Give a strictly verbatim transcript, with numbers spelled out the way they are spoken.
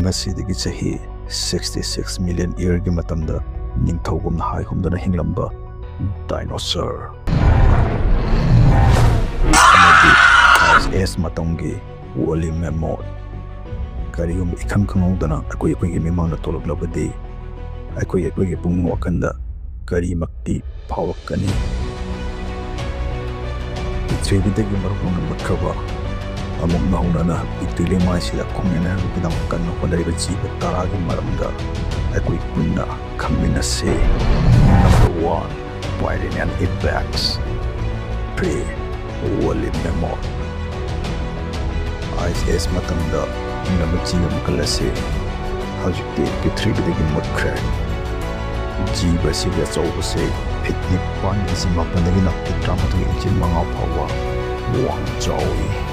ꯉꯁꯤꯗꯒꯤ ꯆꯍꯤ sixty six million yearꯒꯤ ꯃꯇꯝꯗ ꯅꯤꯡꯊꯧꯒꯨꯝꯅ ꯍꯥꯏ ꯍꯨꯝꯗꯅ ꯍꯤꯡꯂꯝꯕ dinosaur ꯑꯃꯗꯤ Ice Age ꯃꯇꯝꯒꯤ woolly mammoth꯫ ꯀꯔꯤꯒꯨꯝꯕ ꯏꯈꯪ ꯈꯪꯍꯧꯗꯅ ꯑꯩꯈꯣꯏ ꯑꯩꯈꯣꯏꯒꯤ ꯃꯤꯃꯥꯡꯗ ꯊꯣꯛꯂꯛꯂꯕꯗꯤ ꯑꯩꯈꯣꯏ ꯑꯩꯈꯣꯏꯒꯤ ꯄꯨꯛꯅꯤꯡ ꯋꯥꯈꯜꯗ ꯀꯔꯤꯃꯛꯇꯤ ꯐꯥꯎꯔꯛꯀꯅꯤ? ꯄ꯭ꯔꯤꯊꯤꯕꯤꯗꯒꯤ ꯃꯔꯨ ꯑꯣꯏꯅ ꯃꯨꯠꯈ꯭ꯔꯕ, ꯑꯃꯨꯛ ꯅꯧꯍꯧꯅꯅ ꯄ꯭ꯔꯤꯊꯤꯕꯤ ꯂꯩꯃꯥꯏꯁꯤꯗ ꯈꯣꯡꯅꯅꯕꯒꯤꯗꯃꯛ ꯀꯟꯅ ꯍꯣꯠꯅꯔꯤꯕ ꯖꯤꯕ ꯇꯔꯥꯒꯤ ꯃꯔꯝꯗ ꯑꯩꯈꯣꯏ ꯄꯨꯟꯅ ꯈꯪꯃꯤꯟꯅꯁꯤ꯫ Number one, Pyrenean Ibex꯫ Prey, woolly mammoth꯫ Ice Age ꯃꯇꯝꯗ ꯍꯤꯡꯂꯝꯕ ꯖꯤꯕ ꯃꯈꯜ ꯑꯁꯤ ꯍꯧꯖꯤꯛꯇꯤ ꯄ꯭ꯔꯤꯊꯤꯕꯤꯗꯒꯤ ꯃꯨꯠꯈ꯭ꯔꯦ꯫ ꯖꯤꯕ ꯑꯁꯤꯒꯤ ꯑꯆꯧꯕꯁꯤ ꯐꯤꯠ ꯅꯤꯄꯥꯟ ꯏꯟꯆꯤ ꯃꯥꯄꯟꯗꯒꯤꯅ ꯐꯤꯠ ꯇꯔꯥꯃꯥꯊꯣꯏ ꯏꯟꯆꯤ ꯃꯉꯥ ꯐꯥꯎꯕ ꯋꯥꯡ ꯆꯥꯎꯏ꯫